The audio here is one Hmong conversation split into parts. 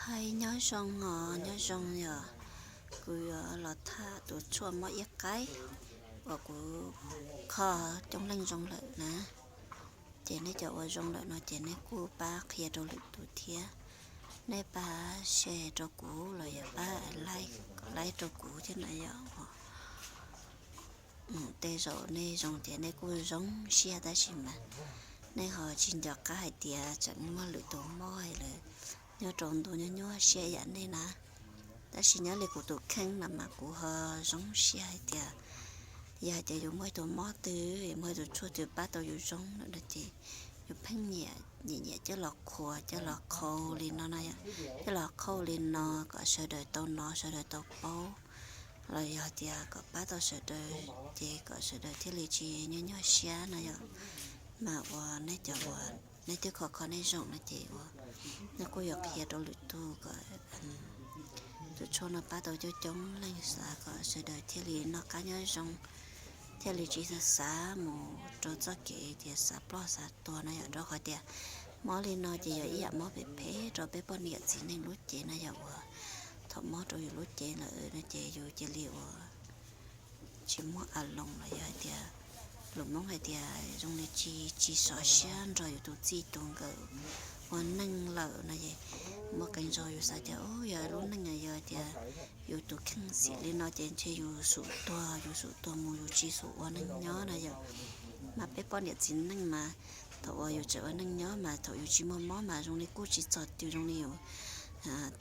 Hais nyob zoo os, nyob zoo yog kuv yuav los tham tus tshuaj mob iab qaib uas kuv kho coob leej zoo lawm na. Ces nej cov uas zoo lawm no ces nej kuj pab qhia rau lwm tus thiab, nej pab share rau kuv los yog pab like rau kuv thiab na yom. Tej zaum nej zoo ces nej kuj zoo siab tab sis mas nej ho tsis nco qab hais tias tseem muaj lwm tus mob lawm, nyob rau ntuj nyuaj nyuaj siab yam nej na. Tab sis nyob li kuv tus kheej no mas kuv ho zoo siab hais tias yog hais tias yus muaj ib tug mob twg, muaj ib tug tshuaj twg pab tau yus zoo lawm no ces yus pheej nyiam nyiam nyiam coj los qhuas coj los qhau li no no yom, coj los qhau li no kom sawv daws tau hnov sawv daws tau paub, los yog tias kom pab tau sawv daws ces kom sawv daws thiaj li tsis nyuaj nyuaj siab no yom. Mas uas nej cov uas nej twb kho kho nej zoo no ces uas nej kuj yuav qhia rau lwm tus kom tus tshuaj no pab tau coob coob leej xav kom sawv daws thiaj li noj qab nyob zoo, thiaj li tsis xav xav mus rau txoj kev tias xav ploj xav tuag no yom, rau qhov tias mob li no ces yog ib yam mob phem phem rau peb poj niam txiv neej lub cev no yom, uas thaum mob rau yus lub cev lawm no ces yus cia li uas tsis muaj a loos los yog hais tias lus Hmoob hais tias zoo li tsis tsis sov siab nrog yus tus txij tus nkawm ua neej lawm no es muaj qee zaug yus xav tias yog lub neej yog tias yus tus kheej xim li no ces ntshe yus xum tuag, yus xum tuag mus yus tsis xum ua neej nyob no yom. Mas peb poj niam txiv neej mas thaum uas yus tseem ua neej nyob mas thaum yus tsis muaj mob mas zoo li kuj tsis txog twg, zoo li yus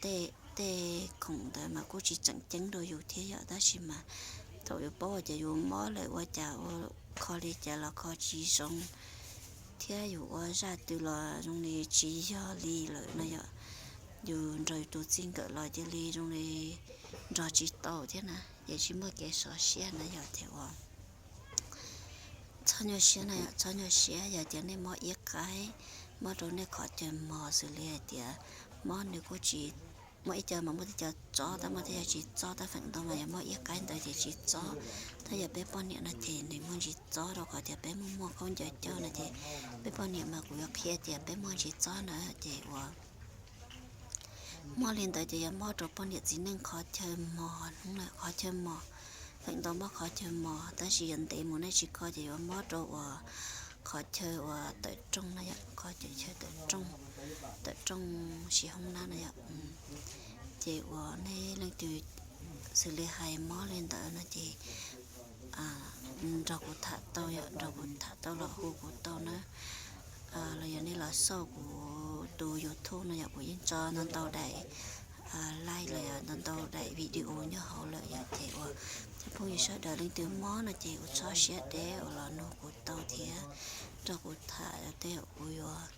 tej tej khoom ntawd mas kuj tsis tseem ceeb rau yus thiab yom, tab sis mas thaum yus paub tias yus mob lawm ua cas ua kho li cas los kho tsis zoo, thiab yus ua zaj twg los zoo li tsis yog li lawm no yom, yus nrog yus tus txij nkawm los cia li zoo li nrog tsis tau thiab na, ces tsis muaj kev sov siab na yom. Ces uas txhob nyuaj siab na yom, txhob nyuaj siab, yog tias nej mob iab qaib, mob rau nej qhov chaw mos xws li hais tias mob nws kuj tsis, muaj ib co mas muaj tej co txob tab, muaj tej co tsis txob tab, feem ntau mas yog mob iab qaib ntawd ces tsis txob. Tab yog peb poj niam no ces nws muaj ntsis txob rau qhov tias peb muaj muaj khaub ncaws coj no ces peb poj niam mas kuv yuav qhia tias peb muaj ntsis txob na ces uas mob li ntawd ces yog mob rau poj niam txiv neej qhov chaw mos, hnub qhov chaw mos, feem ntau mob qhov chaw mos tab sis yog ntev mus nej tsis kho ces yuav mob rau uas qhov chaw uas tawm rooj na yom, qhov chaw chaw tawm rooj, tawm rooj siv hoob nab na yom. Ces uas nej leej twg xws li hais mob li ntawd no ces nrog kuv tham tau yom, nrog kuv tham tau los hu kuv tau na, los yog nej los xauj kuv tus YouTube no yom, kuv yeej tso ntau ntau daim live los yog ntau ntau daim video nyob hauv lawm yom. Ces uas cov phooj ywg sawv daws leej twg mob no ces uas txhob siab deb uas los nug kuv tau thiab nrog kuv tham tej uas kuv yuav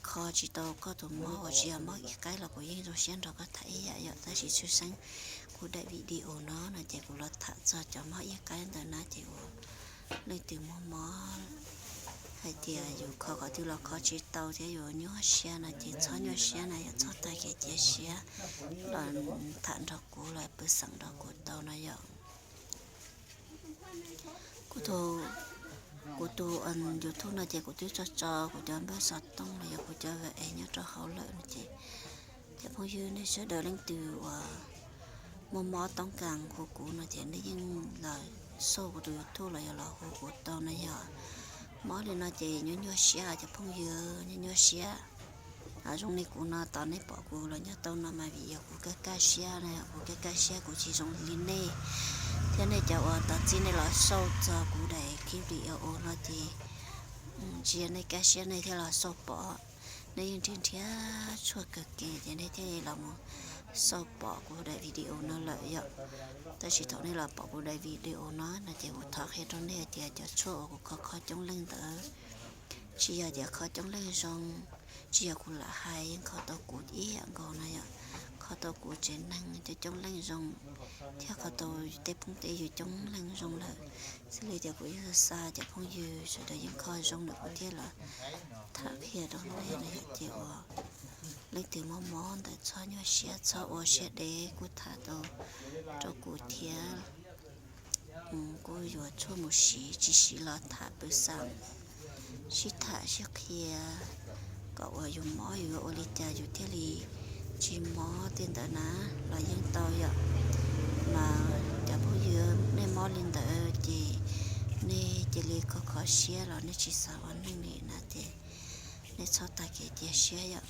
kho tsis tau koj tus mob uas tsis yog mob iab qaib los kuv yeej zoo siab nrog koj tham ib yam yom. Tab sis tshwj xeeb kuv daim video no no ces kuv los tham txog cov mob iab qaib ntawd na ces uas leej twg muaj mob hais tias yus kho qhov twg los kho tsis tau thiab yus nyuaj siab no ces txhob nyuaj siab na yom, txhob tag kev cia siab los tham nrog kuv los pw xeem nrog kuv tau no yom. Kuv tus, kuv tus YouTube no ces kuv twb tso tso kuv cov npawb xov tooj los yog kuv cov WhatsApp nyob rau hauv lawm no ces cov phooj ywg nej sawv daws leej twg uas muaj mob toob kas hu kuv no ces nej yeej los xauj kuv tus YouTube los yog los hu kuv tau no yom. Mob li no ces nyuaj nyuaj siab cov phooj ywg, nyuaj nyuaj siab. Zoo li kuv no tos nej pom kuv los nyob tau no mas vim yog kuv kaj kaj siab na, kuv kaj kaj siab kuv tsis zoo li nej. Thiab nej cov uas tos txij nej los xauj txog kuv daim clip video no ces tsis yog nej kaj siab nej thiaj los xauj pom, nej yeej nrhiav nrhiav tshuaj kawg kiag ces nej thiaj li los mus xauj pom kuv daim video no lawm yom. Tab sis thaum nej los pom kuv daim video no no ces kuv thov qhia rau nej hais tias cov tshuaj uas kuv kho kho coob leej ntawd tsis yog tias kho coob leej zoo, tsis yog kuv lam hais, yeej kho tau kuv ib yam nkaus no yom. Kho tau kuv tsev neeg coob coob leej zoo thiab kho tau tej phooj tej ywg coob leej zoo lawm. Xws li tias kuv yeej xa xa cov phooj ywg sawv daws yeej kho zoo lawm kuv thiaj los tham qhia rau nej no yom. Ces uas leej twg mob mob ntawd txhob nyuaj siab txhob ua siab deb, kuj tham tau rau kuv thiab. Kuj yuav tshuaj mus siv, tsis siv los tham pw xeem, sib tham sib qhia, kom uas yus mob yus yuav ua li cas yus thiaj li tsis mob tej ntawd na los yeej tau yom. Mas cov phooj ywg, nej mob li ntawd ces nej cia li kho kho siab los nej tsis xav ua neej li na ces nej txhob tag kev cia siab yom.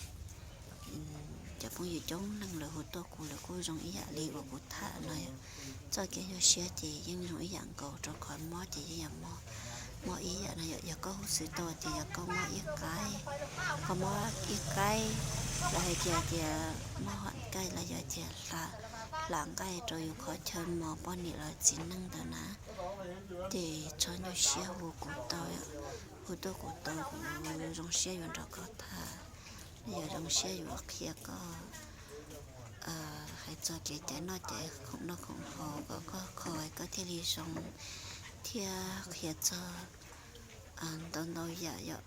Cov phooj ywg coob leej lawv hu tuaj kuv lawv kuj zoo ib yam li uas kuv tham no yom. Txoj kev nyuaj siab ces yeej zoo ib yam nkaus, rau qhov mob ces yeej yog mob ib yam no yom. Yog koj huj xwm tau ces yog koj mob ib qaib, koj mob ib qaib, los hais tias tias mob hom kaij los yog tias hla nqaij rau yus qhov chaw mos poj niam los txiv neej ntawd na, ces txhob nyuaj siab, hu kuv tau, hu tuaj kuv tau, kuv zoo siab yuav nrog koj tham, yog zoo siab yuav qhia koj hais txog kev cai noj cai khoom noj khoom haus kom koj kho koj thiaj li zoo, thiab qhia txog ntau ntau yam yom.